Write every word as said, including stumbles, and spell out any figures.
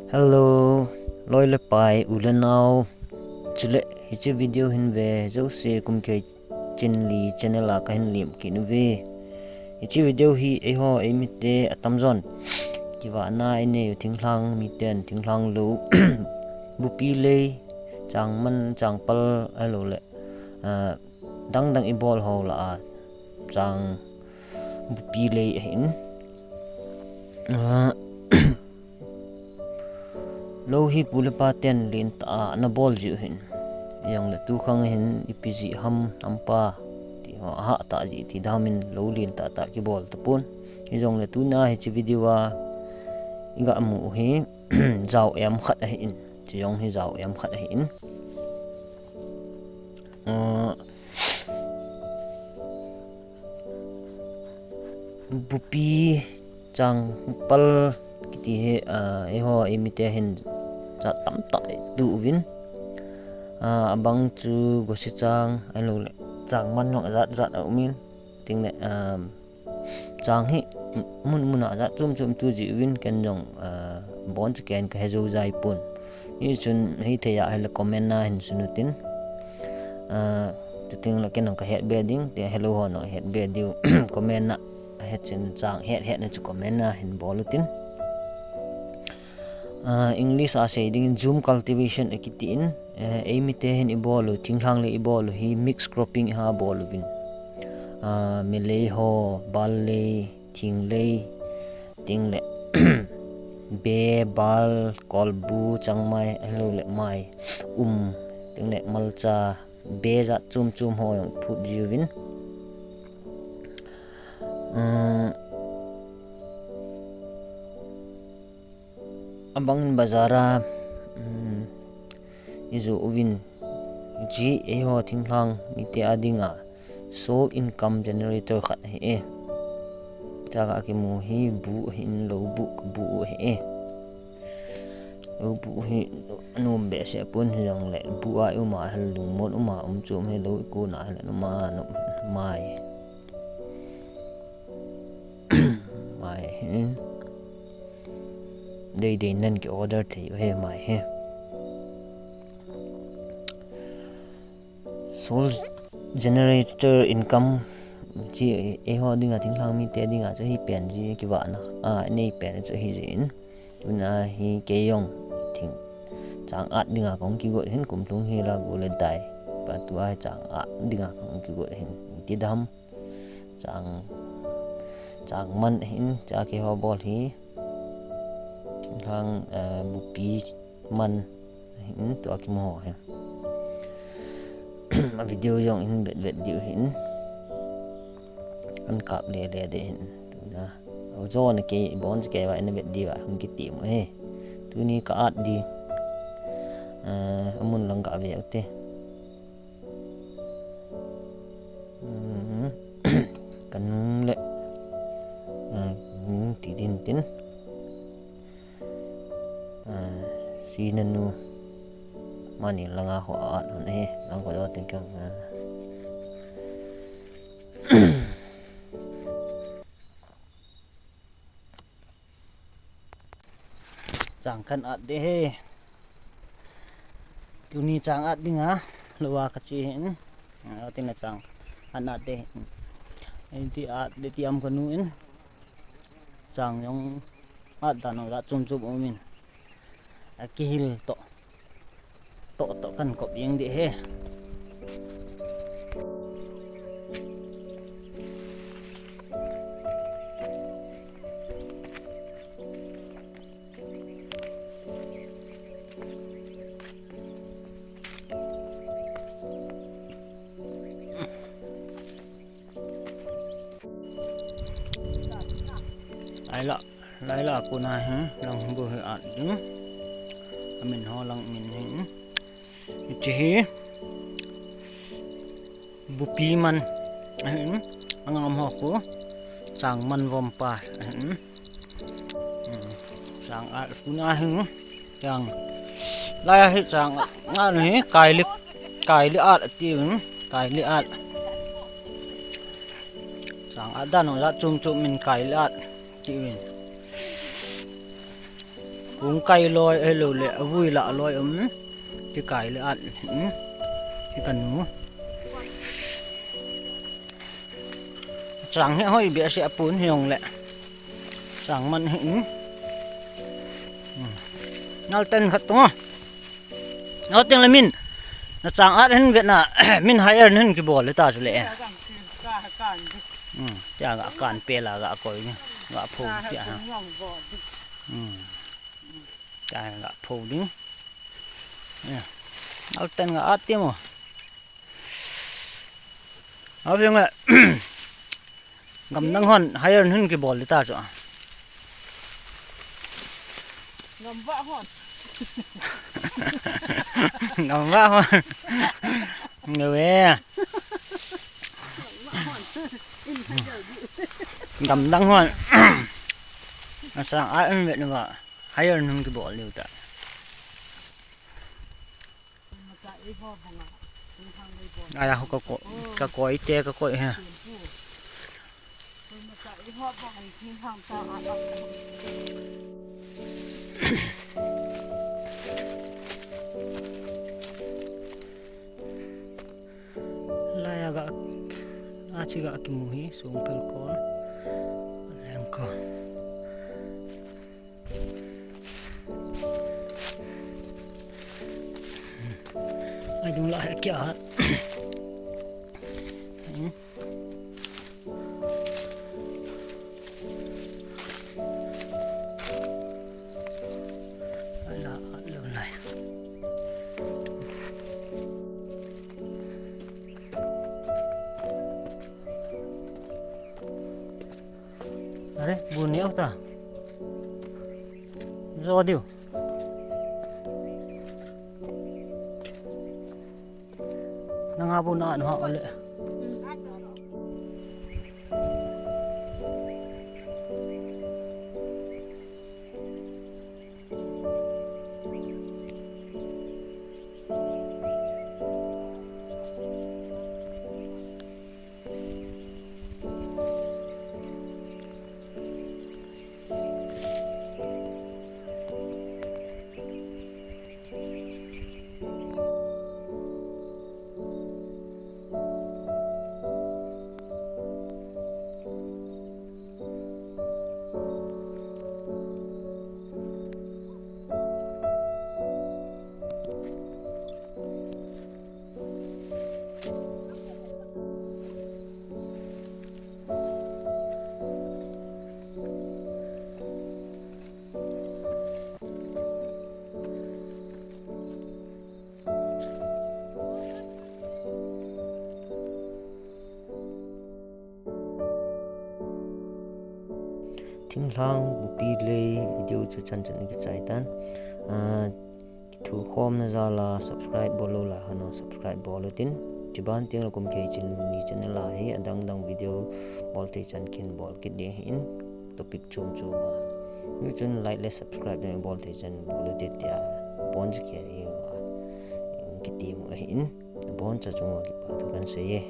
Hello, loi le pai, u le nao. Chule, hiche video hin ve jouse kum kei chin li channel a kahin lem kit uve. Hiche video hi eiho eimite atamjon kivahna inei u, thinglhang miten thinglhang lou, bupi lei, changman, changpal ahilou le, ah, dang dang ibol ho lah a chang bupi lei ahin. Ah, lou hi pu le pa ten lentah a ana bol jiu hin. Ijongle tukhang hin ipi jeh ham, hampa ti ho, ahah tah jeh ti dam in lou lentah tah kibol tapon. Hijongle tuna hiche video a iga mu u hi jao em khat ahin. Hiche jong hi jao em khat ahin. Ah, bupi changpal kiti hi, ah, eiho eimite hin jat tamtah ituh uvin. Ah, abang chu gosichang, ahilou le changman jong ajat jat aumin. Tingle, ah, chang hi mun mun a jat chom chom itu jiuvin, ken jong, ah, bon chu ken kahe jou jai pon. Hichun hithei a ahile comment a hin sun utin. Ah, chutengle ken jong kahet be ding, ti helou hon jong het be diu comment a, het chun chang het het na chu comment a hin bol utin. Ah, English a sei dingin jhum cultivation akiti in, eh, eimite hin ibol u, thinglhang lei ibol u hi mix cropping iha bol uvin. Ah, melei ho, bal lei, thing lei, tingle be, bal, kolbu, changmai, ahilou le mai, um, tingle malcha, be jat chom chom ho jong phut jiuvin. Um, abang bazar a, um, ijo uvin, hiche eiho thinglhang mite a dinga sole income generator khat ahi e. Chua kakimu hi bu ahin, lou bu, bu ahi e. Lou bu hi anom behseh pon, hijongle bu a i um a ahile lungmon um a um chom hi, lou i kon a ahile anom a, anom mai. Mai hi. Dei dei nan ki order thei u ahi mai hi. Sole generator income chu eiho dinga, thinglhang mite dinga chu hipen chu kivahna a inei pen chu ahi jeh in. Tuna hi kei jong thing chang at dinga kahung kigot hin, kum lhung hi la go le dai. Pa tua hi chang at dinga kahung kigot hin. Ti dam. Chang, changman ahin, chua keiho bol hi. Thinglhang, eh, bupi man ahin, tua kimu ho hi. A video jong in vet vet diu hin. An kap le le de hin. Tuna. Au jo na kei, bon kei va in vet diu va, hung kiti mu hi. Tuni ka at di. Eh, amun lang ka ve u te. Ka nung le, ah, nung ti din tin. Ah, si nanu mani langa ho at hun e, lang ko tin kang. Chang kan at de he. Tuni chang at dinga, lou a kache hin. Ah, tina chang kan at de hin. Iti at de ti am kanu in. Chang jong at dan jong jat chom chom um in. Akihil to. To to kan kop jeng de he. Laila, laila kuna hi, lang bu hi at ding. Amin ho lang min hi. Hiche hi bupi man. Ahin, angam ho khu changman vom pa. Ahin. Hmm. Chang at kuna hi. Chang. Lai hi chang at. Nga hi kaili, kaili at ti, hmm. Kaili at. Chang at dan jat chom chom min kaili at ti, hmm. Kung kai loi, eh, lo le, avui la loi um. Ti kai le at, hmm. Ti kan mu. Chang hi hoi bia se apun hiong le. Chang man hi, hmm. Hmm. Nal ten khat tung. Nal ten le min. Na chang at hin vet na, min higher hin kibol le ta chu le. Hmm. Tia ga kan pe la ga koi ni. Ga phu tia ha. Hmm. Tia ga phu ding. Nal ten ga at ti mo. Aw, veng le. Gamdang hon, higher hin kibol le ta chu. Gamvah hon. Gamvah hon. Nge ve. Gamdang hon. Asang a en ve ni va. Higher hin kibol le ta. Aya ho ka ko, ka koi te, ka koi he. Lai a ga, a chi ga kimu hi, sungkal ko. Leng ko. Ai dung la kia. Ai la, ai la, lai. Are, bu neo ta. Zo diu. Nanga bu na no ha le. Thinglhang bupi lei video chu chan chan kichai tan. Ah, kithukhomna jal a subscribe bol lou lai hon subscribe bol utin. Chuban teng le kum kei chin ni channel a hi adang dang video bol thei chan kin bol kit ding ahin, topic chom chom a. Hichun like le subscribe le bol thei chan bol ute tia bon chu kei hi kiti mo ahin. Bon cha chunga kipa thu kan sei e.